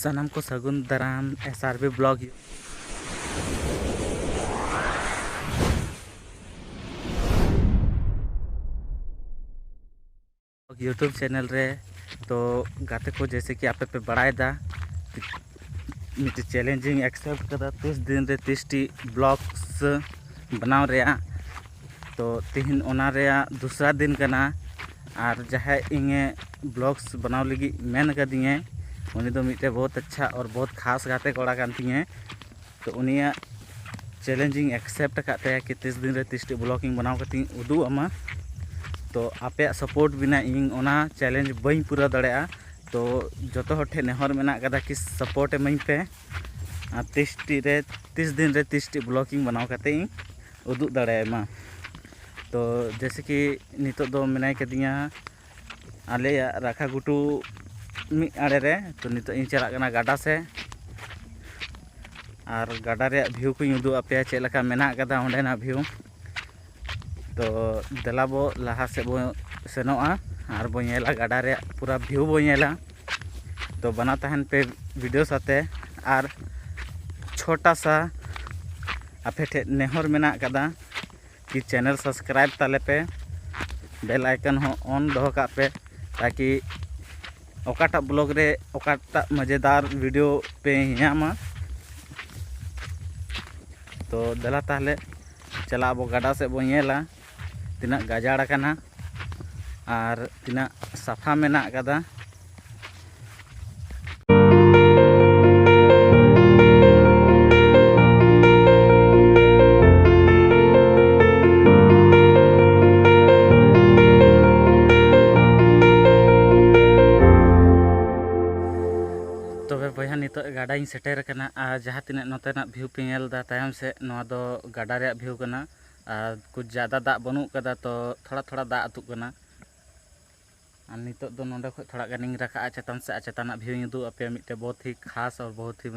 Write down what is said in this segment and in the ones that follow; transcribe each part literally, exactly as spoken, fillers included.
ᱥᱟᱱᱟᱢ ᱠᱚ ᱥᱟᱹᱜᱩᱱ ᱫᱟᱨᱟᱢ S R B vlog YouTube channel ᱨᱮ᱾ ᱛᱚ ᱜᱟᱛᱮ ᱠᱚ, ᱡᱮᱭᱥᱮ ᱠᱤ ᱟᱯᱮ ᱯᱮ ᱵᱟᱲᱟᱭᱮᱫᱟ, ᱢᱤᱫᱴᱮᱡ challenge ᱤᱧ accept ᱠᱟᱫᱟ, ᱛᱤᱥ ᱫᱤᱱ ᱨᱮ ᱛᱤᱥ ᱴᱤ vlogs ᱵᱮᱱᱟᱣ ᱨᱮᱭᱟᱜ᱾ ᱛᱚ ᱛᱤᱦᱤᱧ ᱚᱱᱟ ᱨᱮᱭᱟᱜ ᱫᱚᱥᱨᱟ ᱫᱤᱱ ᱠᱟᱱᱟ᱾ ᱟᱨ ᱡᱟᱦᱟᱸᱭ ᱤᱧᱮ vlogs ᱵᱮᱱᱟᱣ ᱞᱟᱹᱜᱤᱫ ᱢᱮᱱ ᱠᱟᱫᱤᱧᱟᱭ, ᱩᱱᱤ ᱫᱚ ᱢᱤᱫᱴᱮᱡ ᱵᱚᱦᱩᱛ ᱟᱪᱪᱷᱟ ᱟᱨ ᱵᱚᱦᱩᱛ ᱠᱷᱟᱥ ᱜᱟᱛᱮ ᱠᱚᱲᱟ ᱠᱟᱱ ᱛᱤᱧᱟᱹ᱾ ᱛᱚ ᱩᱱᱤᱭᱟᱜ challenge ᱤᱧ accept ᱟᱠᱟᱫ ᱛᱟᱭᱟ ᱠᱤ ᱛᱤᱥ ᱫᱤᱱ ᱨᱮ ᱛᱤᱥ ᱴᱤ vlog ᱤᱧ ᱵᱮᱱᱟᱣ ᱠᱟᱛᱮ ᱤᱧ ᱩᱫᱩᱜ ᱟᱢᱟ᱾ ᱛᱚ ᱟᱯᱮᱭᱟᱜ support ᱵᱤᱱᱟ ᱤᱧ ᱚᱱᱟ challenge ᱵᱟᱹᱧ ᱯᱩᱨᱟᱹᱣ ᱫᱟᱲᱮᱭᱟᱜᱼᱟ᱾ ᱛᱚ ᱡᱚᱛᱚ ᱦᱚᱲ ᱴᱷᱮᱱ ᱱᱮᱦᱚᱨ ᱢᱮᱱᱟᱜ ᱠᱟᱫᱟ ᱠᱤ support ᱮᱢᱟᱹᱧ ᱯᱮ᱾ ᱟᱨ ᱛᱤᱥ ᱴᱤ ᱨᱮ, ᱛᱤᱥ ᱫᱤᱱ ᱨᱮ ᱛᱤᱥ ᱴᱤ vlog ᱤᱧ ᱵᱮᱱᱟᱣ ᱠᱟᱛᱮ ᱤᱧ ᱩᱫᱩᱜ ᱫᱟᱲᱮᱭᱟᱭ ᱢᱟ᱾ ᱛᱚ ᱡᱮᱭᱥᱮ ᱠᱤ ᱱᱤᱛᱚᱜ ᱫᱚ ᱢᱮᱱᱟᱭ ᱠᱟᱫᱤᱧᱟ ᱟᱞᱮᱭᱟᱜ ᱨᱟᱠᱷᱟ ᱜᱷᱩᱴᱩ ᱢᱤᱫ ᱟᱲᱮ ᱨᱮ᱾ ᱛᱚ ᱱᱤᱛᱚᱜ ᱤᱧ ᱪᱟᱞᱟᱜ ᱠᱟᱱᱟ ᱜᱟᱰᱟ ᱥᱮᱫ, ᱟᱨ ᱜᱟᱰᱟ ᱨᱮᱭᱟᱜ view ᱠᱚᱧ ᱩᱫᱩᱜ ᱟᱯᱮᱭᱟ, ᱪᱮᱫ ᱞᱮᱠᱟ ᱢᱮᱱᱟᱜ ᱠᱟᱫᱟ ᱚᱸᱰᱮᱱᱟᱜ view᱾ ᱛᱚ ᱫᱮᱞᱟ ᱵᱚ ᱞᱟᱦᱟ ᱥᱮᱫ ᱵᱚ ᱥᱮᱱᱚᱜᱼᱟ, ᱟᱨ ᱵᱚ ᱧᱮᱞᱟ ᱜᱟᱰᱟ ᱨᱮᱭᱟᱜ ᱯᱩᱨᱟ view ᱵᱚ ᱧᱮᱞᱟ᱾ ᱛᱚ ᱵᱟᱱᱟ ᱛᱟᱦᱮᱱ ᱯᱮ video ᱥᱟᱛᱮ᱾ ᱟᱨ ᱪᱷᱳᱴᱟ ᱥᱟ ᱟᱯᱮ ᱴᱷᱮᱱ ᱱᱮᱦᱚᱨ ᱢᱮᱱᱟᱜ ᱠᱟᱫᱟ ᱠᱤ channel subscribe ᱛᱟᱞᱮ ᱯᱮ, bell icon ᱦᱚᱸ on ᱫᱚᱦᱚ ᱠᱟᱜ ᱯᱮ, ᱛᱟᱠᱤ ᱚᱠᱟᱴᱟᱜ vlog ᱨᱮ ᱚᱠᱟᱴᱟᱜ ᱢᱟᱡᱮᱫᱟᱨ video ᱯᱮ ᱧᱟᱢᱟ᱾ ᱛᱚ ᱫᱮᱞᱟ ᱛᱟᱦᱞᱮ ᱪᱟᱞᱟᱜ ᱟᱵᱚ ᱜᱟᱰᱟ ᱥᱮᱫ ᱵᱚ ᱧᱮᱞᱟ ᱛᱤᱱᱟᱹᱜ ᱜᱟᱡᱟᱲ ᱟᱠᱟᱱᱟ ᱟᱨ ᱛᱤᱱᱟᱹᱜ ᱥᱟᱯᱷᱟ ᱢᱮᱱᱟᱜ ᱟᱠᱟᱫᱟ᱾ ᱛᱚᱵᱮ ᱵᱚᱭᱦᱟ, ᱱᱤᱛᱚᱜ ᱜᱟᱰᱟᱧ ᱥᱮᱴᱮᱨ ᱟᱠᱟᱱᱟ᱾ ᱟᱨ ᱡᱟᱦᱟᱸ ᱛᱤᱱᱟᱹᱜ ᱱᱚᱛᱮᱱᱟᱜ view ᱯᱮ ᱧᱮᱞ ᱮᱫᱟ ᱛᱟᱭᱚᱢ ᱥᱮᱫ, ᱱᱚᱣᱟ ᱫᱚ ᱜᱟᱰᱟ ᱨᱮᱭᱟᱜ view ᱠᱟᱱᱟ᱾ ᱟᱨ ᱠᱩᱪ ᱡᱟᱫᱟ ᱫᱟᱜ ᱵᱟᱹᱱᱩᱜ ᱠᱟᱫᱟ, ᱛᱚ ᱛᱷᱚᱲᱟ ᱛᱷᱚᱲᱟ ᱫᱟᱜ ᱟᱹᱛᱩᱜ ᱠᱟᱱᱟ᱾ ᱟᱨ ᱱᱤᱛᱚᱜ ᱫᱚ ᱱᱚᱸᱰᱮ ᱠᱷᱚᱡ ᱛᱷᱚᱲᱟ ᱜᱟᱱᱤᱧ ᱨᱟᱠᱟᱵᱼᱟ ᱪᱮᱛᱟᱱ ᱥᱮᱫ, ᱟᱨ ᱪᱮᱛᱟᱱᱟᱜ view ᱤᱧ ᱩᱫᱩᱜ ᱟᱯᱮᱭᱟ, ᱢᱤᱫᱴᱮᱡ ᱵᱚᱦᱩᱛ ᱦᱤ ᱠᱷᱟᱥ ᱟᱨ ᱵᱚᱦᱩᱛ ᱦᱤ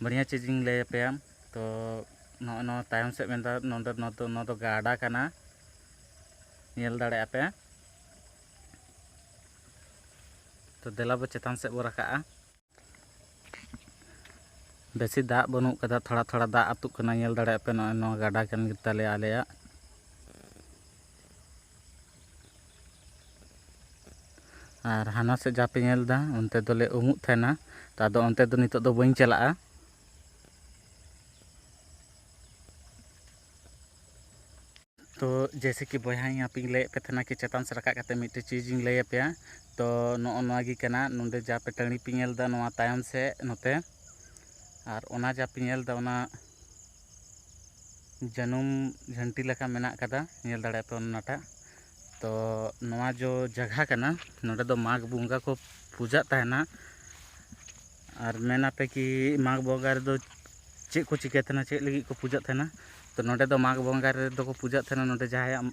ᱵᱟᱲᱤᱭᱟ ᱪᱤᱡᱽ ᱤᱧ ᱞᱟᱹᱭ ᱟᱯᱮᱭᱟ᱾ ᱛᱚ ᱱᱚᱜᱼᱚᱭ ᱱᱚᱣᱟ ᱛᱟᱭᱚᱢ ᱥᱮᱫ ᱢᱮᱱᱫᱟ ᱱᱚᱸᱰᱮ, ᱱᱚᱣᱟ ᱫᱚ, ᱱᱚᱣᱟ ᱫᱚ ᱜᱟᱰᱟ ᱠᱟᱱᱟ, ᱧᱮᱞ ᱫᱟᱲᱮᱭᱟᱜᱼᱟ ᱯᱮ᱾ ᱛᱚ ᱫᱮᱞᱟ ᱵᱚ ᱪᱮᱛᱟᱱ ᱥᱮᱫ ᱵᱚ ᱨᱟᱠᱟᱵᱼᱟ᱾ ᱵᱮᱥᱤ ᱫᱟᱜ ᱵᱟᱹᱱᱩᱜ ᱠᱟᱫᱟ, ᱛᱷᱚᱲᱟ ᱛᱷᱚᱲᱟ ᱫᱟᱜ ᱟᱹᱛᱩᱜ ᱠᱟᱱᱟ᱾ ᱧᱮᱞ ᱫᱟᱲᱮᱭᱟᱜ ᱯᱮ, ᱱᱚᱜᱼᱚᱭ ᱱᱚᱣᱟ ᱜᱟᱰᱟ ᱠᱟᱱ ᱜᱮᱛᱟᱞᱮᱭᱟ ᱟᱞᱮᱭᱟᱜ᱾ ᱟᱨ ᱦᱟᱱᱟ ᱥᱮᱫ ᱡᱟᱦᱟᱸ ᱯᱮ ᱧᱮᱞ ᱮᱫᱟ, ᱚᱱᱛᱮ ᱫᱚᱞᱮ ᱩᱢᱩᱜ ᱛᱟᱦᱮᱱᱟ᱾ ᱛᱚ, ᱟᱫᱚ ᱚᱱᱛᱮ ᱫᱚ ᱱᱤᱛᱚᱜ ᱫᱚ ᱵᱟᱹᱧ ᱪᱟᱞᱟᱜᱼᱟ᱾ ᱛᱚ, ᱡᱮᱭᱥᱮ ᱠᱤ ᱵᱚᱭᱦᱟ, ᱤᱧ ᱟᱯᱮᱧ ᱞᱟᱹᱭᱮᱫ ᱯᱮ ᱛᱟᱦᱮᱱᱟ ᱠᱤ ᱪᱮᱛᱟᱱ ᱥᱮᱫ ᱨᱟᱠᱟᱵ ᱠᱟᱛᱮ ᱢᱤᱫᱴᱮᱡ ᱪᱤᱡᱽ ᱤᱧ ᱞᱟᱹᱭ ᱟᱯᱮᱭᱟ᱾ ᱛᱚ, ᱱᱚᱜᱼᱚ ᱱᱚᱣᱟ ᱜᱮ ᱠᱟᱱᱟ᱾ ᱱᱚᱰᱮ ᱡᱟ ᱯᱮ ᱴᱟᱺᱰᱤ ᱯᱮ ᱧᱮᱞ ᱮᱫᱟ, ᱱᱚᱣᱟ ᱛᱟᱭᱚᱢ ᱥᱮᱫ ᱱᱚᱛᱮ, ᱟᱨ ᱚᱱᱟ ᱡᱟ ᱯᱮ ᱧᱮᱞ ᱮᱫᱟ, ᱚᱱᱟ ᱡᱟᱹᱱᱩᱢ ᱡᱷᱟᱹᱱᱴᱤ ᱞᱮᱠᱟ ᱢᱮᱱᱟᱜ ᱠᱟᱫᱟ, ᱧᱮᱞ ᱫᱟᱲᱮᱭᱟᱜ ᱯᱮ ᱚᱱᱟᱴᱟᱜ᱾ ᱛᱚ, ᱱᱚᱣᱟ ᱡᱚ ᱡᱟᱭᱜᱟ ᱠᱟᱱᱟ, ᱱᱚᱰᱮ ᱫᱚ ᱢᱟᱜᱽ ᱵᱚᱸᱜᱟ ᱠᱚ ᱯᱩᱡᱟᱜ ᱛᱟᱦᱮᱱᱟ᱾ ᱟᱨ ᱢᱮᱱ ᱟᱯᱮ ᱠᱤ ᱢᱟᱜᱽ ᱵᱚᱸᱜᱟ ᱨᱮᱫᱚ ᱪᱮᱫ ᱠᱚ ᱪᱤᱠᱟᱹᱭ ᱛᱟᱦᱮᱱᱟ, ᱪᱮᱫ ᱞᱟᱹᱜᱤᱫ ᱠᱚ ᱯᱩᱡᱟᱜ ᱛᱟᱦᱮᱱᱟ? ᱛᱚ, ᱱᱚᱰᱮ ᱫᱚ ᱢᱟᱜᱽ ᱵᱚᱸᱜᱟ ᱨᱮᱫᱚ ᱠᱚ ᱯᱩᱡᱟᱜ ᱛᱟᱦᱮᱱᱟ, ᱱᱚᱰᱮ ᱡᱟᱦᱟᱸᱭᱟᱜ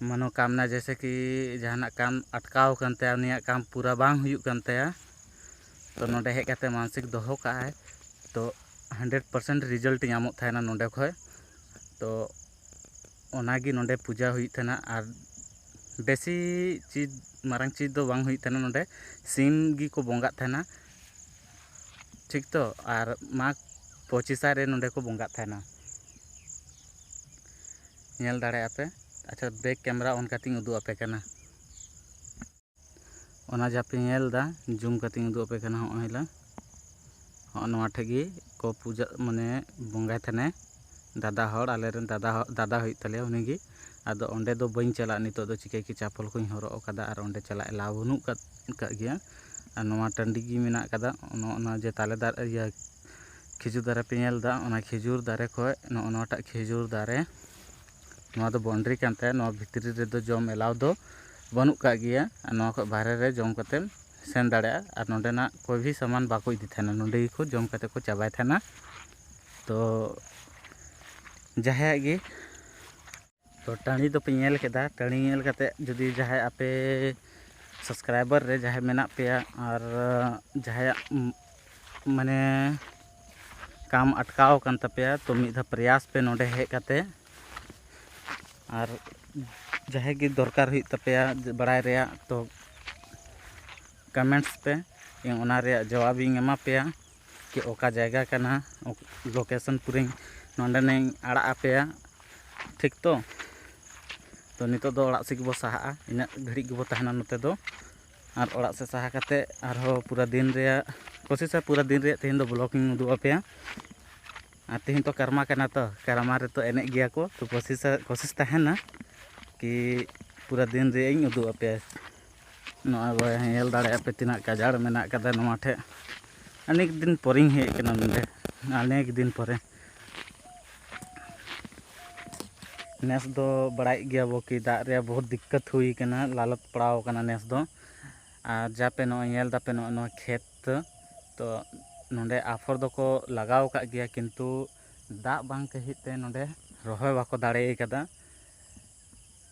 ᱢᱚᱱᱳᱠᱟᱢᱱᱟ, ᱡᱮᱭᱥᱮ ᱠᱤ ᱡᱟᱦᱟᱱᱟᱜ ᱠᱟᱢ ᱟᱴᱠᱟᱣ ᱟᱠᱟᱱ ᱛᱟᱭᱟ, ᱩᱱᱤᱭᱟᱜ ᱠᱟᱢ ᱯᱩᱨᱟ ᱵᱟᱝ ᱦᱩᱭᱩᱜ ᱠᱟᱱ ᱛᱟᱭᱟ, ᱛᱚ, ᱱᱚᱰᱮ ᱦᱮᱡ ᱠᱟᱛᱮ ᱢᱟᱱᱥᱤᱠ ᱫᱚᱦᱚ ᱠᱟᱜᱼᱟᱭ, ᱛᱚ, ᱦᱟᱱᱰᱨᱮᱰ ᱯᱟᱨᱥᱮᱱᱴ ᱨᱮᱡᱟᱞᱴ ᱧᱟᱢᱚᱜ ᱛᱟᱦᱮᱱᱟ ᱱᱚᱰᱮ ᱠᱷᱚᱡ᱾ ᱛᱚ, ᱚᱱᱟᱜᱮ ᱱᱚᱰᱮ ᱯᱩᱡᱟ ᱦᱩᱭᱩᱜ ᱛᱟᱦᱮᱱᱟ᱾ ᱟᱨ ᱵᱮᱥᱤ ᱪᱤᱡᱽ, ᱢᱟᱨᱟᱝ ᱪᱤᱡᱽ ᱫᱚ ᱵᱟᱝ ᱦᱩᱭᱩᱜ ᱛᱟᱦᱮᱱᱟ᱾ ᱱᱚᱰᱮ ᱥᱤᱢ ᱜᱮᱠᱚ ᱵᱚᱸᱜᱟᱜ ᱛᱟᱦᱮᱱᱟ, ᱴᱷᱤᱠ ᱛᱚ? ᱟᱨ ᱢᱟᱜᱽ ᱯᱚᱸᱪᱤᱥᱟ ᱨᱮ ᱱᱚᱰᱮ ᱠᱚ ᱵᱚᱸᱜᱟᱜ ᱛᱟᱦᱮᱱᱟ᱾ ᱧᱮᱞ ᱫᱟᱲᱮᱭᱟᱜᱼᱟ ᱯᱮ᱾ ᱟᱪᱪᱷᱟ, ᱵᱮᱠ ᱠᱮᱢᱮᱨᱟ ᱚᱱ ᱠᱟᱛᱮᱧ ᱩᱫᱩᱜ ᱟᱯᱮ ᱠᱟᱱᱟ᱾ ᱚᱱᱟ ᱡᱟᱦᱟᱸ ᱯᱮ ᱧᱮᱞ ᱮᱫᱟ, ᱡᱩᱢ ᱠᱟᱛᱮᱧ ᱩᱫᱩᱜ ᱟᱯᱮ ᱠᱟᱱᱟ᱾ ᱦᱚᱸᱜᱼᱚᱭ ᱞᱮ, ᱦᱚᱸᱜᱼᱚ ᱱᱚᱣᱟ ᱴᱷᱮᱡ ᱜᱮ ᱠᱚ ᱯᱩᱡᱟᱹ, ᱢᱟᱱᱮ ᱵᱚᱸᱜᱟᱭ ᱛᱟᱦᱮᱱᱟᱭ᱾ ᱫᱟᱫᱟ ᱦᱚᱲ, ᱟᱞᱮᱨᱮᱱ ᱫᱟᱫᱟ ᱦᱚ-, ᱫᱟᱫᱟ ᱦᱩᱭᱩᱜ ᱛᱟᱞᱮᱭᱟ ᱩᱱᱤᱜᱮ᱾ ᱟᱫᱚ ᱚᱸᱰᱮ ᱫᱚ ᱵᱟᱹᱧ ᱪᱟᱞᱟᱜᱼᱟ ᱱᱤᱛᱚᱜ ᱫᱚ, ᱪᱤᱠᱟᱹ ᱠᱤ ᱪᱟᱯᱚᱞ ᱠᱚᱧ ᱦᱚᱨᱚᱜ ᱟᱠᱟᱫᱟ ᱟᱨ ᱚᱸᱰᱮ ᱪᱟᱞᱟᱜ ᱮᱞᱟᱣ ᱵᱟᱹᱱᱩᱜ ᱠᱟᱫ, ᱠᱟᱫ ᱜᱮᱭᱟ᱾ ᱟᱨ ᱱᱚᱣᱟ ᱴᱟᱺᱰᱤ ᱜᱮ ᱢᱮᱱᱟᱜ ᱠᱟᱫᱟ᱾ ᱱᱚᱜᱼᱚ ᱱᱚᱣᱟ ᱡᱮ ᱛᱟᱞᱮ ᱫᱟᱨᱮ, ᱤᱭᱟᱹ, ᱠᱷᱤᱡᱩᱨ ᱫᱟᱨᱮ ᱯᱮ ᱧᱮᱞ ᱮᱫᱟ, ᱚᱱᱟ ᱠᱷᱤᱡᱩᱨ ᱫᱟᱨᱮ ᱠᱷᱚᱡ ᱱᱚᱜᱼᱚ ᱱᱚᱣᱟᱴᱟᱜ ᱠᱷᱤᱡᱩᱨ ᱫᱟᱨᱮ, ᱱᱚᱣᱟ ᱫᱚ ᱵᱟᱣᱩᱱᱰᱟᱨᱤ ᱠᱟᱱ ᱛᱟᱭᱟ᱾ ᱱᱚᱣᱟ ᱵᱷᱤᱛᱨᱤ ᱨᱮᱫᱚ ᱡᱚᱢ ᱮᱞᱟᱣ ᱫᱚ ᱵᱟᱹᱱᱩᱜ ᱠᱟᱜ ᱜᱮᱭᱟ᱾ ᱟᱨ ᱱᱚᱣᱟ ᱠᱷᱚᱡ ᱵᱟᱦᱨᱮ ᱨᱮ ᱡᱚᱢ ᱠᱟᱛᱮᱢ ᱥᱮᱱ ᱫᱟᱲᱮᱭᱟᱜᱼᱟ᱾ ᱟᱨ ᱱᱚᱸᱰᱮᱱᱟᱜ ᱠᱚᱭ ᱵᱷᱤ ᱥᱟᱢᱟᱱ ᱵᱟᱠᱚ ᱤᱫᱤ ᱛᱟᱦᱮᱱᱟ, ᱱᱚᱸᱰᱮ ᱜᱮᱠᱚ ᱡᱚᱢ ᱠᱟᱛᱮ ᱠᱚ ᱪᱟᱵᱟᱭ ᱛᱟᱦᱮᱱᱟ᱾ ᱛᱚ, ᱡᱟᱦᱟᱸᱭᱟᱜ ᱜᱮ, ᱛᱚ, ᱴᱟᱺᱰᱤ ᱫᱚᱯᱮ ᱧᱮᱞ ᱠᱮᱫᱟ᱾ ᱴᱟᱺᱰᱤ ᱧᱮᱞ ᱠᱟᱛᱮ ᱡᱩᱫᱤ ᱡᱟᱦᱟᱸᱭ ᱟᱯᱮ ᱥᱟᱵᱥᱠᱨᱟᱭᱵᱟᱨ ᱨᱮ ᱡᱟᱦᱟᱸᱭ ᱢᱮᱱᱟᱜ ᱯᱮᱭᱟ ᱟᱨ ᱡᱟᱦᱟᱸᱭᱟᱜ, ᱩᱢ, ᱢᱟᱱᱮ ᱠᱟᱢ ᱟᱴᱠᱟᱣ ᱟᱠᱟᱱ ᱛᱟᱯᱮᱭᱟ, ᱛᱚ, ᱢᱤᱫ ᱫᱷᱟᱣ ᱯᱨᱚᱭᱟᱥ ᱯᱮ ᱱᱚᱸᱰᱮ ᱦᱮᱡ ᱠᱟᱛᱮ᱾ ᱟᱨ ᱡᱟᱦᱟᱸᱭ ᱜᱮ ᱫᱚᱨᱠᱟᱨ ᱦᱩᱭᱩᱜ ᱛᱟᱯᱮᱭᱟ ᱵᱟᱲᱟᱭ ᱨᱮᱭᱟᱜ, ᱛᱚ, ᱠᱚᱢᱮᱱᱴᱥ ᱯᱮ, ᱤᱧ ᱚᱱᱟ ᱨᱮᱭᱟᱜ ᱡᱚᱵᱟᱵ ᱤᱧ ᱮᱢᱟ ᱯᱮᱭᱟ᱾ ᱠᱤ ᱚᱠᱟ ᱡᱟᱭᱜᱟ ᱠᱟᱱᱟ, ᱞᱳᱠᱮᱥᱚᱱ ᱯᱩᱨᱟᱹᱧ ᱱᱚᱸᱰᱮᱱᱟᱹᱧ ᱟᱲᱟᱜ ᱟᱯᱮᱭᱟ, ᱴᱷᱤᱠ ᱛᱚ? ᱛᱚ ᱱᱤᱛᱚᱜ ᱫᱚ ᱚᱲᱟᱜ ᱥᱮᱫ ᱜᱮᱵᱚ ᱥᱟᱦᱟᱜᱼᱟ, ᱤᱱᱟᱹᱜ ᱜᱷᱟᱹᱲᱤᱡ ᱜᱮᱵᱚ ᱛᱟᱦᱮᱱᱟ ᱱᱚᱛᱮ ᱫᱚ᱾ ᱟᱨ ᱚᱲᱟᱜ ᱥᱮᱫ ᱥᱟᱦᱟ ᱠᱟᱛᱮ ᱟᱨᱦᱚᱸ ᱯᱩᱨᱟᱹ ᱫᱤᱱ ᱨᱮᱭᱟᱜ ᱠᱳᱥᱤᱥᱟ, ᱯᱩᱨᱟᱹ ᱫᱤᱱ ᱨᱮᱭᱟᱜ ᱛᱮᱦᱮᱧ ᱫᱚ ᱵᱞᱚᱜ ᱤᱧ ᱩᱫᱩᱜ ᱟᱯᱮᱭᱟ᱾ ᱟᱨ ᱛᱮᱦᱮᱧ ᱛᱚ ᱠᱟᱨᱢᱟ ᱠᱟᱱᱟ, ᱛᱚ ᱠᱟᱨᱢᱟ ᱨᱮᱛᱚ ᱮᱱᱮᱡ ᱜᱮᱭᱟ ᱠᱚ, ᱛᱚ ᱠᱳᱥᱤᱥᱟ, ᱠᱳᱥᱤᱥ ᱛᱟᱦᱮᱱᱟ ᱠᱤ ᱯᱩᱨᱟᱹ ᱫᱤᱱ ᱨᱮᱭᱟᱜ ᱤᱧ ᱩᱫᱩᱜ ᱟᱯᱮᱭᱟ᱾ ᱱᱚᱜᱼᱚᱭ ᱵᱚᱭᱦᱟ, ᱧᱮᱞ ᱫᱟᱲᱮᱭᱟᱜᱼᱟ ᱯᱮ ᱛᱤᱱᱟᱹᱜ ᱜᱟᱡᱟᱲ ᱢᱮᱱᱟᱜ ᱠᱟᱫᱟ ᱱᱚᱣᱟ ᱴᱷᱮᱡ᱾ ᱚᱱᱮᱠ ᱫᱤᱱ ᱯᱚᱨᱮᱧ ᱦᱮᱡ ᱠᱟᱱᱟ ᱱᱚᱰᱮ, ᱚᱱᱮᱠ ᱫᱤᱱ ᱯᱚᱨᱮ᱾ ᱱᱮᱥ ᱫᱚ ᱵᱟᱲᱟᱭᱮᱫ ᱜᱮᱭᱟ ᱵᱚ ᱠᱤ ᱫᱟᱜ ᱨᱮᱭᱟᱜ ᱵᱚᱦᱩᱛ ᱫᱤᱠᱠᱟᱛ ᱦᱩᱭ ᱠᱟᱱᱟ, ᱞᱟᱞᱚᱛ ᱯᱟᱲᱟᱣ ᱠᱟᱱᱟ ᱱᱮᱥ ᱫᱚ᱾ ᱟᱨ ᱡᱟᱯᱮ ᱱᱚᱜᱼᱚᱭ ᱧᱮᱞ ᱫᱟᱯᱮ ᱱᱚᱜᱼᱚ ᱱᱚᱣᱟ ᱠᱷᱮᱛ, ᱛᱚ ᱱᱚᱰᱮ ᱟᱯᱷᱚᱨ ᱫᱚᱠᱚ ᱞᱟᱜᱟᱣ ᱟᱠᱟᱫ ᱜᱮᱭᱟ, ᱠᱤᱱᱛᱩ ᱫᱟᱜ ᱵᱟᱝ ᱠᱷᱟᱹᱛᱤᱨ ᱛᱮ ᱱᱚᱰᱮ ᱨᱚᱦᱚᱭ ᱵᱟᱠᱚ ᱫᱟᱲᱮ ᱠᱟᱫᱟ᱾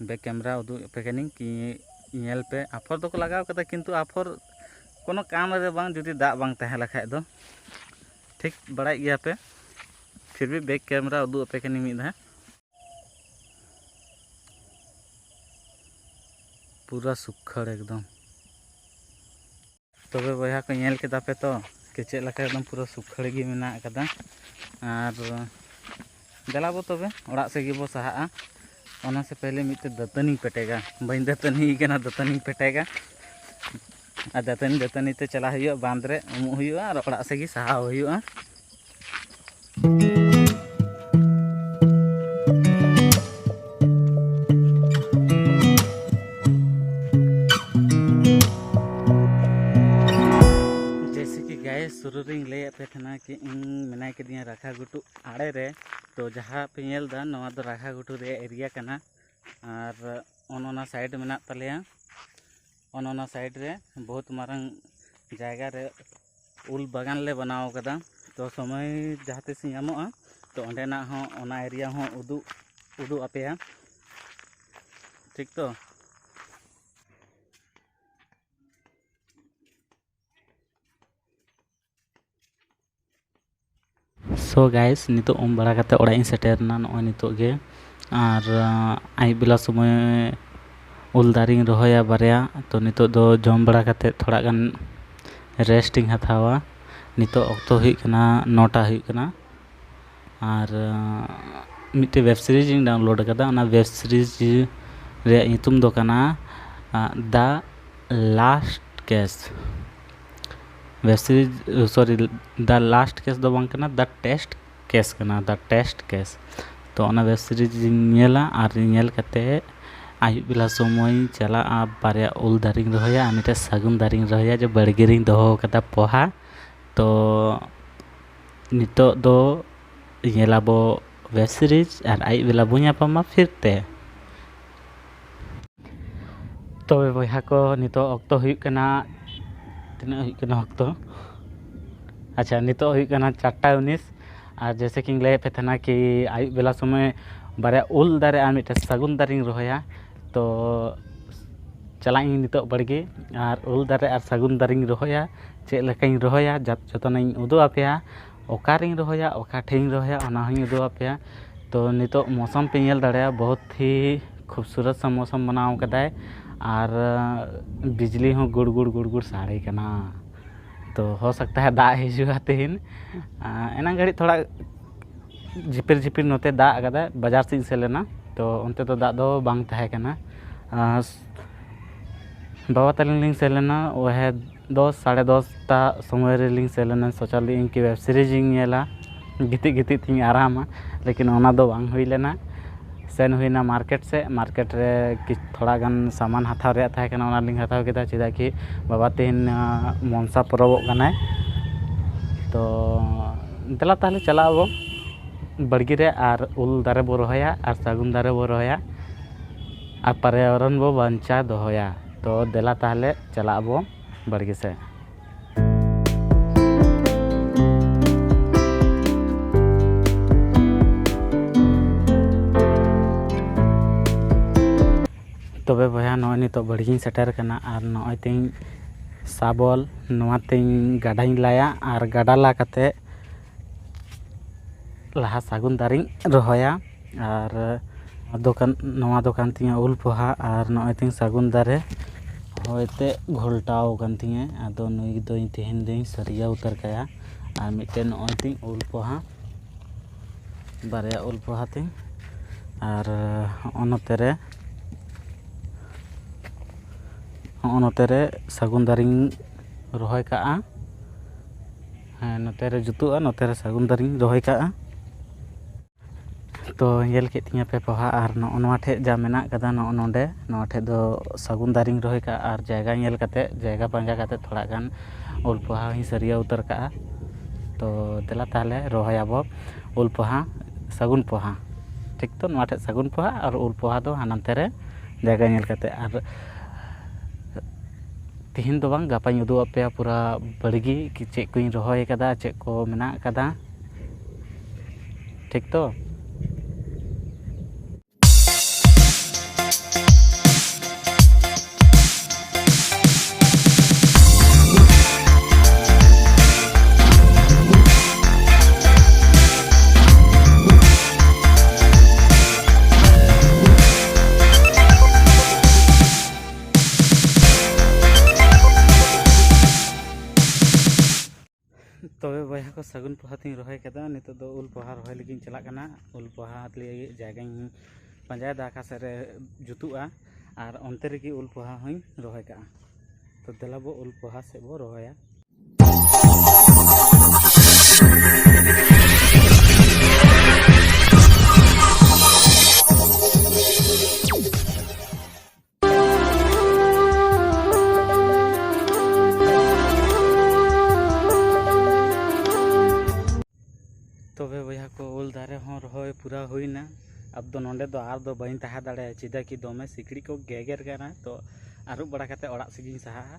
ᱵᱮᱠ ᱠᱮᱢᱨᱟ ᱩᱫᱩᱜ ᱟᱯᱮ ᱠᱟᱹᱱᱟᱹᱧ ᱠᱤ ᱧᱮᱞ ᱯᱮ, ᱟᱯᱷᱚᱨ ᱫᱚᱠᱚ ᱞᱟᱜᱟᱣ ᱠᱟᱫᱟ, ᱠᱤᱱᱛᱩ ᱟᱯᱷᱚᱨ ᱠᱳᱱᱳ ᱠᱟᱢ ᱨᱮ ᱵᱟᱝ, ᱡᱩᱫᱤ ᱫᱟᱜ ᱵᱟᱝ ᱛᱟᱦᱮᱸ ᱞᱮᱠᱷᱟᱡ ᱫᱚ᱾ ᱴᱷᱤᱠ ᱵᱟᱲᱟᱭᱮᱫ ᱜᱮᱭᱟ ᱯᱮ, ᱯᱷᱤᱨ ᱵᱷᱤ ᱵᱮᱠ ᱠᱮᱢᱨᱟ ᱩᱫᱩᱜ ᱟᱯᱮ ᱠᱟᱹᱱᱟᱹᱧ ᱢᱤᱫ ᱫᱷᱟᱣ᱾ ᱯᱩᱨᱟᱹ ᱥᱩᱠᱷᱟᱹᱲ ᱮᱠᱫᱚᱢ᱾ ᱛᱚᱵᱮ ᱵᱚᱭᱦᱟ ᱠᱚ, ᱧᱮᱞ ᱠᱮᱫᱟ ᱯᱮ ᱛᱚ ᱠᱤ ᱪᱮᱫ ᱞᱮᱠᱟ ᱮᱠᱫᱚᱢ ᱯᱩᱨᱟᱹ ᱥᱩᱠᱷᱟᱹᱲ ᱜᱮ ᱢᱮᱱᱟᱜ ᱟᱠᱟᱫᱟ᱾ ᱟᱨ ᱫᱮᱞᱟ ᱵᱚ ᱛᱚᱵᱮ ᱚᱲᱟᱜ ᱥᱮᱫ ᱜᱮᱵᱚ ᱥᱟᱦᱟᱜᱼᱟ᱾ ᱚᱱᱟ ᱥᱮ ᱯᱮᱦᱞᱮ ᱢᱤᱫᱴᱮᱡ ᱫᱟᱹᱛᱟᱹᱱᱤᱧ ᱯᱮᱴᱮᱜᱟ, ᱵᱟᱹᱧ ᱫᱟᱹᱛᱟᱹᱱᱤ ᱠᱟᱱᱟ, ᱫᱟᱹᱛᱟᱹᱱᱤᱧ ᱯᱮᱴᱮᱜᱟ᱾ ᱟᱨ ᱫᱟᱹᱛᱟᱹᱱᱤ ᱫᱟᱹᱛᱟᱹᱱᱤ ᱛᱮ ᱪᱟᱞᱟᱜ ᱦᱩᱭᱩᱜᱼᱟ, ᱵᱟᱸᱫᱽ ᱨᱮ ᱩᱢᱩᱜ ᱦᱩᱭᱩᱜᱼᱟ ᱟᱨ ᱚᱲᱟᱜ ᱥᱮᱫ ᱜᱮ ᱥᱟᱦᱟᱣ ᱦᱩᱭᱩᱜᱼᱟ᱾ ᱡᱮᱭᱥᱮ ᱠᱤ ᱜᱟᱭᱮᱥ, ᱥᱩᱨᱩ ᱨᱤᱧ ᱞᱟᱹᱭᱟᱫ ᱯᱮ ᱛᱟᱦᱮᱱᱟ ᱠᱤ ᱤᱧ ᱢᱮᱱᱟᱭ ᱠᱟᱫᱤᱧᱟ ᱨᱟᱠᱷᱟ ᱜᱷᱩᱴᱩ ᱟᱲᱮ ᱨᱮ᱾ ᱛᱚ ᱡᱟᱦᱟᱸ ᱯᱮ ᱧᱮᱞ ᱮᱫᱟ, ᱱᱚᱣᱟ ᱫᱚ ᱨᱟᱠᱷᱟ ᱜᱷᱩᱴᱩ ᱨᱮᱭᱟᱜ ᱮᱨᱤᱭᱟ ᱠᱟᱱᱟ᱾ ᱟᱨ ᱚᱱ ᱚᱱᱟ ᱥᱟᱭᱤᱰ ᱢᱮᱱᱟᱜ ᱛᱟᱞᱮᱭᱟ, ᱚᱱ ᱚᱱᱟ ᱥᱟᱭᱤᱰ ᱨᱮ ᱵᱚᱦᱩᱛ ᱢᱟᱨᱟᱝ ᱡᱟᱭᱜᱟ ᱨᱮ ᱩᱞ ᱵᱟᱜᱟᱱ ᱞᱮ ᱵᱮᱱᱟᱣ ᱠᱟᱫᱟ᱾ ᱛᱚ ᱥᱚᱢᱚᱭ ᱡᱟᱦᱟᱸ ᱛᱤᱥ ᱧᱟᱢᱚᱜᱼᱟ, ᱛᱚ ᱚᱸᱰᱮᱱᱟᱜ ᱦᱚᱸ, ᱚᱱᱟ ᱮᱨᱤᱭᱟ ᱦᱚᱸ ᱩᱫᱩᱜ, ᱩᱫᱩᱜ ᱟᱯᱮᱭᱟ, ᱴᱷᱤᱠ ᱛᱚ? So guys, ᱱᱤᱛᱚᱜ ᱩᱢ ᱵᱟᱲᱟ ᱠᱟᱛᱮ ᱚᱲᱟᱜ ᱤᱧ ᱥᱮᱴᱮᱨ ᱮᱱᱟ ᱱᱚᱜᱼᱚᱭ ᱱᱤᱛᱚᱜ ᱜᱮ᱾ ᱟᱨ, ᱟᱸ, ᱟᱹᱭᱩᱵ ᱵᱮᱞᱟ ᱥᱚᱢᱚᱭ ᱩᱞ ᱫᱟᱨᱮᱧ ᱨᱚᱦᱚᱭᱟ ᱵᱟᱨᱭᱟ᱾ ᱛᱚ ᱱᱤᱛᱚᱜ ᱫᱚ ᱡᱚᱢ ᱵᱟᱲᱟ ᱠᱟᱛᱮ ᱛᱷᱚᱲᱟ ᱜᱟᱱ rest ᱤᱧ ᱦᱟᱛᱟᱣᱟ᱾ ᱱᱤᱛᱚᱜ ᱚᱠᱛᱚ ᱦᱩᱭᱩᱜ ᱠᱟᱱᱟ ᱱᱚᱴᱟ ᱦᱩᱭᱩᱜ ᱠᱟᱱᱟ᱾ ᱟᱨ ᱟᱸ, ᱢᱤᱫᱴᱮᱡ ᱣᱮᱵᱽ ᱥᱤᱨᱤᱡᱽ ᱤᱧ ᱰᱟᱣᱩᱱᱞᱳᱰ ᱟᱠᱟᱫᱟ᱾ ᱚᱱᱟ ᱣᱮᱵᱽ ᱥᱤᱨᱤᱡᱽ ᱨᱮᱭᱟᱜ ᱧᱩᱛᱩᱢ ᱫᱚ ᱠᱟᱱᱟ ᱫᱟ ᱞᱟᱥᱴ ᱠᱮᱥ᱾ ᱣᱮᱵᱽ ᱥᱤᱨᱤᱡᱽ, ᱥᱚᱨᱤ, ᱫᱟ ᱞᱟᱥᱴ ᱠᱮᱥ ᱫᱚ ᱵᱟᱝ ᱠᱟᱱᱟ, ᱫᱟ ᱴᱮᱥᱴ ᱠᱮᱥ ᱠᱟᱱᱟ, ᱫᱟ ᱴᱮᱥᱴ ᱠᱮᱥ᱾ ᱛᱚ ᱚᱱᱟ ᱣᱮᱵᱽ ᱥᱤᱨᱤᱡᱽ ᱤᱧ ᱧᱮᱞᱟ ᱟᱨ ᱧᱮᱞ ᱠᱟᱛᱮ ᱟᱹᱭᱩᱵ ᱵᱮᱞᱟ ᱥᱚᱢᱚᱭ ᱤᱧ ᱪᱟᱞᱟᱜᱼᱟ, ᱵᱟᱨᱭᱟ ᱩᱞ ᱫᱟᱨᱮᱧ ᱨᱚᱦᱚᱭᱟ ᱟᱨ ᱢᱤᱫᱴᱮᱱ ᱥᱟᱹᱜᱩᱱ ᱫᱟᱨᱮᱧ ᱨᱚᱦᱚᱭᱟ, ᱡᱮ ᱵᱟᱲᱜᱮ ᱨᱤᱧ ᱫᱚᱦᱚ ᱟᱠᱟᱫᱟ ᱯᱚᱦᱟ᱾ ᱛᱚ ᱱᱤᱛᱚᱜ ᱫᱚ ᱧᱮᱞᱟᱵᱚ ᱣᱮᱵᱽ ᱥᱤᱨᱤᱡᱽ ᱟᱨ ᱟᱹᱭᱩᱵ ᱵᱮᱞᱟ ᱵᱚ ᱧᱟᱯᱟᱢᱟ ᱯᱷᱤᱨ ᱛᱮ᱾ ᱛᱚᱵᱮ ᱵᱚᱭᱦᱟ ᱠᱚ, ᱱᱤᱛᱚᱜ ᱚᱠᱛᱚ ᱦᱩᱭᱩᱜ ᱠᱟᱱᱟ, ᱛᱤᱱᱟᱹᱜ ᱦᱩᱭᱩᱜ ᱠᱟᱱᱟ ᱚᱠᱛᱚ? ᱟᱪᱪᱷᱟ, ᱱᱤᱛᱚᱜ ᱦᱩᱭᱩᱜ ᱠᱟᱱᱟ ᱪᱟᱨᱴᱟ ᱩᱱᱤᱥ᱾ ᱟᱨ ᱡᱮᱭᱥᱮ ᱠᱤᱧ ᱞᱟᱹᱭᱮᱫ ᱯᱮ ᱛᱟᱦᱮᱱᱟ ᱠᱤ ᱟᱹᱭᱩᱵ ᱵᱮᱞᱟ ᱥᱚᱢᱚᱭ ᱵᱟᱨᱭᱟ ᱩᱞ ᱫᱟᱨᱮ ᱟᱨ ᱢᱤᱫᱴᱮᱱ ᱥᱟᱹᱜᱩᱱ ᱫᱟᱨᱮᱧ ᱨᱚᱦᱚᱭᱟ᱾ ᱛᱚ ᱪᱟᱞᱟᱜ ᱤᱧ ᱱᱤᱛᱚᱜ ᱵᱟᱲᱜᱮ ᱟᱨ ᱩᱞ ᱫᱟᱨᱮ ᱟᱨ ᱥᱟᱹᱜᱩᱱ ᱫᱟᱨᱮᱧ ᱨᱚᱦᱚᱭᱟ᱾ ᱪᱮᱫ ᱞᱮᱠᱟᱧ ᱨᱚᱦᱚᱭᱟ, ᱡᱟᱛ-, ᱡᱚᱛᱚᱱᱟᱜ ᱤᱧ ᱩᱫᱩᱜ ᱟᱯᱮᱭᱟ᱾ ᱚᱠᱟᱨᱤᱧ ᱨᱚᱦᱚᱭᱟ, ᱚᱠᱟ ᱴᱷᱮᱡ ᱤᱧ ᱨᱚᱦᱚᱭᱟ, ᱚᱱᱟ ᱦᱚᱸᱧ ᱩᱫᱩᱜ ᱟᱯᱮᱭᱟ᱾ ᱛᱚ ᱱᱤᱛᱚᱜ ᱢᱳᱥᱚᱢ ᱯᱮ ᱧᱮᱞ ᱫᱟᱲᱮᱭᱟᱜᱼᱟ, ᱵᱚᱦᱩᱛ ᱦᱤ ᱠᱷᱩᱵᱥᱩᱨᱚᱛ ᱥᱟ ᱢᱳᱥᱚᱢ ᱵᱮᱱᱟᱣ ᱠᱟᱫᱟᱭ᱾ ᱟᱨ ᱵᱤᱡᱽᱞᱤ ᱦᱚᱸ ᱜᱩᱲ ᱜᱩᱲ ᱜᱩᱲ ᱜᱩᱲ ᱥᱟᱰᱮ ᱠᱟᱱᱟ᱾ ᱛᱚ ᱦᱳ ᱥᱟᱠᱛᱟ ᱦᱟᱭ ᱫᱟᱜ ᱦᱤᱡᱩᱜᱼᱟ ᱛᱮᱦᱮᱧ᱾ ᱟᱨ ᱮᱱᱟᱝ ᱜᱷᱟᱹᱲᱤᱡ ᱛᱷᱚᱲᱟ ᱡᱷᱤᱯᱤᱨ ᱡᱷᱤᱯᱤᱨ ᱱᱚᱛᱮ ᱫᱟᱜ ᱟᱠᱟᱫᱟ, ᱵᱟᱡᱟᱨ ᱥᱮᱫ ᱤᱧ ᱥᱮᱱ ᱞᱮᱱᱟ, ᱛᱚ ᱚᱱᱛᱮ ᱫᱚ ᱫᱟᱜ ᱫᱚ ᱵᱟᱝ ᱛᱟᱦᱮᱸ ᱠᱟᱱᱟ᱾ ᱟᱨ ᱵᱟᱵᱟ ᱛᱟᱹᱞᱤᱧ ᱞᱤᱧ ᱥᱮᱱ ᱞᱮᱱᱟ, ᱳᱦᱮ ᱫᱚᱥ, ᱥᱟᱲᱮ ᱫᱚᱥ ᱴᱟ ᱥᱚᱢᱚᱭ ᱨᱮᱞᱤᱧ ᱥᱮᱱ ᱞᱮᱱᱟ᱾ ᱥᱳᱪᱟᱞᱤᱧ ᱠᱤ ᱣᱮᱵᱽ ᱥᱤᱨᱤᱡᱽ ᱤᱧ ᱧᱮᱞᱟ, ᱜᱤᱛᱤᱡ ᱜᱤᱛᱤᱡ ᱛᱤᱧ ᱟᱨᱟᱢᱟ, ᱞᱮᱠᱤᱱ ᱚᱱᱟ ᱫᱚ ᱵᱟᱝ ᱦᱩᱭ ᱞᱮᱱᱟ᱾ ᱥᱮᱱ ᱦᱩᱭᱱᱟ ᱢᱟᱨᱠᱮᱴ ᱥᱮᱫ᱾ ᱢᱟᱨᱠᱮᱴ ᱨᱮ ᱠᱤ-, ᱛᱷᱚᱲᱟ ᱜᱟᱱ ᱥᱟᱢᱟᱱ ᱦᱟᱛᱟᱣ ᱨᱮᱭᱟᱜ ᱛᱟᱦᱮᱸ ᱠᱟᱱᱟ, ᱚᱱᱟᱞᱤᱧ ᱦᱟᱛᱟᱣ ᱠᱮᱫᱟ, ᱪᱮᱫᱟᱜ ᱠᱤ ᱵᱟᱵᱟ ᱛᱮᱦᱮᱧ, ᱟᱸ, ᱢᱚᱱᱥᱟ ᱯᱚᱨᱚᱵᱚᱜ ᱠᱟᱱᱟᱭ᱾ ᱛᱚ ᱫᱮᱞᱟ ᱛᱟᱦᱞᱮ ᱪᱟᱞᱟᱜ ᱟᱵᱚ ᱵᱟᱲᱜᱮ ᱨᱮ ᱟᱨ ᱩᱞ ᱫᱟᱨᱮ ᱵᱚ ᱨᱚᱦᱚᱭᱟ ᱟᱨ ᱥᱟᱹᱜᱩᱱ ᱫᱟᱨᱮ ᱵᱚ ᱨᱚᱦᱚᱭᱟ ᱟᱨ ᱯᱚᱨᱭᱟᱵᱚᱨᱚᱱ ᱵᱚ ᱵᱟᱧᱪᱟᱣ ᱫᱚᱦᱚᱭᱟ᱾ ᱛᱚ ᱫᱮᱞᱟ ᱛᱟᱦᱞᱮ ᱪᱟᱞᱟᱜ ᱟᱵᱚ ᱵᱟᱲᱜᱮ ᱥᱮᱫ᱾ ᱛᱚᱵᱮ ᱵᱚᱭᱦᱟ, ᱱᱚᱜᱼᱚᱭ ᱱᱤᱛᱚᱜ ᱵᱟᱲᱜᱮᱧ ᱥᱮᱴᱮᱨ ᱠᱟᱱᱟ ᱟᱨ ᱱᱚᱜᱼᱚᱭ ᱛᱤᱧ ᱥᱟᱵᱚᱞ, ᱱᱚᱣᱟ ᱛᱤᱧ ᱜᱟᱰᱟᱧ ᱞᱟᱭᱟ ᱟᱨ ᱜᱟᱰᱟ ᱞᱟ ᱠᱟᱛᱮ ᱞᱟᱦᱟ ᱥᱟᱹᱜᱩᱱ ᱫᱟᱨᱮᱧ ᱨᱚᱦᱚᱭᱟ᱾ ᱟᱨ ᱫᱚᱠᱟᱱ, ᱱᱚᱣᱟ ᱫᱚᱠᱟᱱ ᱛᱤᱧᱟᱹ ᱩᱞ ᱯᱚᱦᱟ ᱟᱨ ᱱᱚᱜᱼᱚᱭ ᱛᱤᱧ ᱥᱟᱹᱜᱩᱱ ᱫᱟᱨᱮ᱾ ᱦᱚᱭ ᱛᱮ ᱜᱷᱚᱞᱴᱟᱣ ᱟᱠᱟᱱ ᱛᱤᱧᱟᱹ᱾ ᱟᱫᱚ ᱱᱩᱭ ᱫᱚᱧ ᱛᱮᱦᱮᱧ ᱫᱚᱧ ᱥᱟᱹᱨᱭᱟᱹ ᱩᱛᱟᱹᱨ ᱠᱟᱭᱟ᱾ ᱟᱨ ᱢᱤᱫᱴᱮᱱ ᱱᱚᱜᱼᱚᱭ ᱛᱤᱧ ᱩᱞ ᱯᱚᱦᱟ, ᱵᱟᱨᱭᱟ ᱩᱞ ᱯᱚᱦᱟ ᱛᱤᱧ᱾ ᱟᱨ ᱦᱚᱸᱜᱼᱚ ᱱᱚᱛᱮ ᱨᱮ, ᱦᱚᱸᱜᱼᱚ ᱱᱚᱛᱮ ᱨᱮ ᱥᱟᱹᱜᱩᱱ ᱫᱟᱨᱮᱧ ᱨᱚᱦᱚᱭ ᱠᱟᱜᱼᱟ᱾ ᱦᱮᱸ, ᱱᱚᱛᱮ ᱨᱮ ᱡᱩᱛᱩᱜᱼᱟ, ᱱᱚᱛᱮ ᱨᱮ ᱥᱟᱹᱜᱩᱱ ᱫᱟᱨᱮᱧ ᱨᱚᱦᱚᱭ ᱠᱟᱜᱼᱟ᱾ ᱛᱚ, ᱧᱮᱞ ᱠᱮᱫ ᱛᱤᱧᱟᱹ ᱯᱮ ᱯᱚᱦᱟ, ᱟᱨ ᱱᱚᱜᱼᱚ ᱱᱚᱣᱟ ᱴᱷᱮᱡ ᱡᱟ ᱢᱮᱱᱟᱜ ᱠᱟᱫᱟ, ᱱᱚᱜᱼᱚ ᱱᱚᱰᱮ, ᱱᱚᱣᱟ ᱴᱷᱮᱡ ᱫᱚ ᱥᱟᱹᱜᱩᱱ ᱫᱟᱨᱮᱧ ᱨᱚᱦᱚᱭ ᱠᱟᱜᱼᱟ᱾ ᱟᱨ ᱡᱟᱭᱜᱟ ᱧᱮᱞ ᱠᱟᱛᱮ, ᱡᱟᱭᱜᱟ ᱯᱟᱸᱡᱟ ᱠᱟᱛᱮ ᱛᱷᱚᱲᱟ ᱜᱟᱱ ᱩᱞ ᱯᱚᱦᱟ ᱦᱚᱸᱧ ᱥᱟᱹᱨᱭᱟᱹ ᱩᱛᱟᱹᱨ ᱠᱟᱜᱼᱟ᱾ ᱛᱚ, ᱫᱮᱞᱟ ᱛᱟᱦᱞᱮ ᱨᱚᱦᱚᱭᱟᱵᱚ ᱩᱞ ᱯᱚᱦᱟ, ᱥᱟᱹᱜᱩᱱ ᱯᱚᱦᱟ᱾ ᱴᱷᱤᱠ ᱛᱚ, ᱱᱚᱣᱟ ᱴᱷᱮᱡ ᱥᱟᱹᱜᱩᱱ ᱯᱚᱦᱟ ᱟᱨ ᱩᱞ ᱯᱚᱦᱟ ᱫᱚ ᱦᱟᱱᱟᱱᱛᱮ ᱨᱮ ᱡᱟᱭᱜᱟ ᱧᱮᱞ ᱠᱟᱛᱮ᱾ ᱟᱨ ᱛᱤᱦᱤᱧ ᱫᱚ ᱵᱟᱝ, ᱜᱟᱯᱟᱧ ᱩᱫᱩᱜ ᱟᱯᱮᱭᱟ ᱯᱩᱨᱟ ᱵᱟᱲᱜᱮ ᱠᱤ ᱪᱮᱫ ᱠᱚᱧ ᱨᱚᱦᱚᱭ ᱠᱟᱫᱟ, ᱪᱮᱫ ᱠᱚ ᱢᱮᱱᱟᱜ ᱠᱟᱫᱟ᱾ ᱴᱷᱤᱠ ᱛᱚ? ᱛᱚᱵᱮ ᱵᱚᱭᱦᱟ ᱠᱚ, ᱥᱟᱹᱜᱩᱱ ᱯᱚᱦᱟ ᱛᱤᱧ ᱨᱚᱦᱚᱭ ᱠᱟᱫᱟ᱾ ᱱᱤᱛᱚᱜ ᱫᱚ ᱩᱞ ᱯᱚᱦᱟ ᱨᱚᱦᱚᱭ ᱞᱟᱹᱜᱤᱫ ᱤᱧ ᱪᱟᱞᱟᱜ ᱠᱟᱱᱟ᱾ ᱩᱞ ᱯᱚᱦᱟ ᱞᱟᱹᱜᱤᱫ ᱡᱟᱭᱜᱟᱧ ᱯᱟᱸᱡᱟᱭᱮᱫᱟ, ᱚᱠᱟ ᱥᱮᱫ ᱨᱮ ᱡᱩᱛᱩᱜᱼᱟ, ᱟᱨ ᱚᱱᱛᱮ ᱨᱮᱜᱮ ᱩᱞ ᱯᱚᱦᱟ ᱦᱚᱸᱧ ᱨᱚᱦᱚᱭ ᱠᱟᱜᱼᱟ᱾ ᱛᱚ, ᱫᱮᱞᱟ ᱵᱚ ᱩᱞ ᱯᱚᱦᱟ ᱥᱮᱫ ᱵᱚ ᱨᱚᱦᱚᱭᱟ᱾ ᱛᱚᱵᱮ ᱵᱚᱭᱦᱟ ᱠᱚ, ᱩᱞ ᱫᱟᱨᱮ ᱦᱚᱸ ᱨᱚᱦᱚᱭ ᱯᱩᱨᱟᱹ ᱦᱩᱭᱱᱟ᱾ ᱟᱫᱚ ᱱᱚᱸᱰᱮ ᱫᱚ ᱟᱨ ᱫᱚ ᱵᱟᱹᱧ ᱛᱟᱦᱮᱸ ᱫᱟᱲᱮᱭᱟᱜᱼᱟ, ᱪᱮᱫᱟᱜ ᱠᱤ ᱫᱚᱢᱮ ᱥᱤᱠᱲᱤᱡ ᱠᱚ ᱜᱮᱜᱮᱨ ᱠᱟᱱᱟ᱾ ᱛᱚ, ᱟᱹᱨᱩᱵ ᱵᱟᱲᱟ ᱠᱟᱛᱮ ᱚᱲᱟᱜ ᱥᱮᱫ ᱤᱧ ᱥᱟᱦᱟᱜᱼᱟ᱾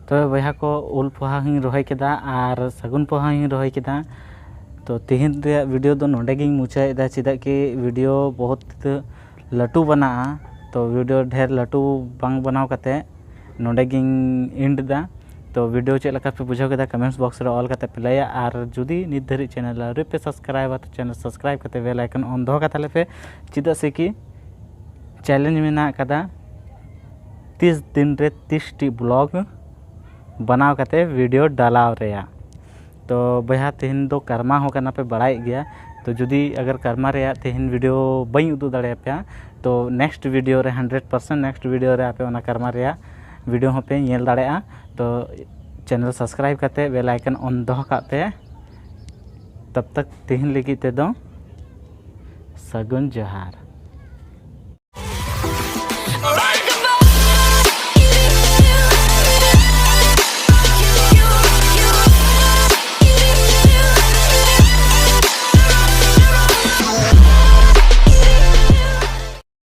ᱛᱚᱵᱮ ᱵᱚᱭᱦᱟ ᱠᱚ, ᱩᱞ ᱯᱚᱦᱟ ᱦᱚᱸᱧ ᱨᱚᱦᱚᱭ ᱠᱮᱫᱟ ᱟᱨ ᱥᱟᱹᱜᱩᱱ ᱯᱚᱦᱟ ᱦᱚᱸᱧ ᱨᱚᱦᱚᱭ ᱠᱮᱫᱟ᱾ ᱛᱚ, ᱛᱮᱦᱮᱧ ᱨᱮᱭᱟᱜ ᱵᱷᱤᱰᱤᱭᱳ ᱫᱚ ᱱᱚᱸᱰᱮ ᱜᱤᱧ ᱢᱩᱪᱟᱹᱫ ᱮᱫᱟ, ᱪᱮᱫᱟᱜ ᱠᱤ ᱵᱷᱤᱰᱤᱭᱳ ᱵᱚᱦᱩᱛ ᱞᱟᱹᱴᱩ ᱵᱮᱱᱟᱜᱼᱟ᱾ ᱛᱚ, ᱵᱷᱤᱰᱤᱭᱳ ᱰᱷᱮᱨ ᱞᱟᱹᱴᱩ ᱵᱟᱝ ᱵᱮᱱᱟᱣ ᱠᱟᱛᱮ ᱱᱚᱸᱰᱮ ᱜᱤᱧ ᱮᱱᱰ ᱮᱫᱟ᱾ ᱛᱚ, ᱵᱷᱤᱰᱤᱭᱳ ᱪᱮᱫ ᱞᱮᱠᱟ ᱯᱮ ᱵᱩᱡᱷᱟᱹᱣ ᱠᱮᱫᱟ, ᱠᱚᱢᱮᱱᱴᱥ ᱵᱚᱠᱥ ᱨᱮ ᱚᱞ ᱠᱟᱛᱮ ᱯᱮ ᱞᱟᱹᱭᱟ᱾ ᱟᱨ ᱡᱩᱫᱤ ᱱᱤᱛ ᱫᱷᱟᱹᱨᱤᱡ ᱪᱮᱱᱮᱞ ᱟᱹᱣᱨᱤ ᱯᱮ ᱥᱟᱵᱥᱠᱨᱟᱭᱤᱵᱟ, ᱛᱚ ᱪᱮᱱᱮᱞ ᱥᱟᱵᱥᱠᱨᱟᱭᱤᱵ ᱠᱟᱛᱮ ᱵᱮᱞ ᱟᱭᱠᱚᱱ ᱚᱱ ᱫᱚᱦᱚ ᱠᱟᱛᱟ ᱞᱮᱯᱮ, ᱪᱮᱫᱟᱜ ᱥᱮ ᱠᱤ ᱪᱮᱞᱮᱧᱡᱽ ᱢᱮᱱᱟᱜ ᱟᱠᱟᱫᱟ᱾ ᱛᱤᱥ ᱫᱤᱱ ᱨᱮ ᱛᱤᱥ ᱴᱤ ᱵᱞᱚᱜ ᱵᱮᱱᱟᱣ ᱠᱟᱛᱮ ᱵᱷᱤᱰᱤᱭᱳ ᱰᱟᱞᱟᱣ ᱨᱮᱭᱟᱜ᱾ ᱛᱚ ᱵᱚᱭᱦᱟ, ᱛᱮᱦᱮᱧ ᱫᱚ ᱠᱟᱨᱢᱟ ᱦᱚᱸ ᱠᱟᱱᱟ ᱯᱮ, ᱵᱟᱲᱟᱭᱮᱫ ᱜᱮᱭᱟ᱾ ᱛᱚ ᱡᱩᱫᱤ ᱟᱜᱟᱨ ᱠᱟᱨᱢᱟ ᱨᱮᱭᱟᱜ ᱛᱮᱦᱮᱧ ᱵᱷᱤᱰᱤᱭᱳ ᱵᱟᱹᱧ ᱩᱫᱩᱜ ᱫᱟᱲᱮᱭᱟᱯᱮᱭᱟ, ᱛᱚ ᱱᱮᱠᱥᱴ ᱵᱷᱤᱰᱤᱭᱳ ᱨᱮ ᱦᱟᱱᱰᱨᱮᱰ ᱯᱟᱨᱥᱮᱱᱴ ᱱᱮᱠᱥᱴ ᱵᱷᱤᱰᱤᱭᱳ ᱨᱮ ᱟᱯᱮ ᱚᱱᱟ ᱠᱟᱨᱢᱟ ᱨᱮᱭᱟᱜ ᱵᱷᱤᱰᱤᱭᱳ ᱦᱚᱸᱯᱮ ᱧᱮᱞ ᱫᱟᱲᱮᱭᱟᱜᱼᱟ᱾ ᱛᱚ ᱪᱮᱱᱮᱞ ᱥᱟᱵᱥᱠᱨᱟᱭᱤᱵ ᱠᱟᱛᱮ ᱵᱮᱞ ᱟᱭᱠᱚᱱ ᱚᱱ ᱫᱚᱦᱚ ᱠᱟᱜ ᱯᱮ᱾ ᱛᱟᱵ ᱛᱟᱠ ᱛᱮᱦᱮᱧ ᱞᱟᱹᱜᱤᱫ ᱛᱮᱫᱚ ᱥᱟᱹᱜᱩᱱ ᱡᱚᱦᱟᱨ᱾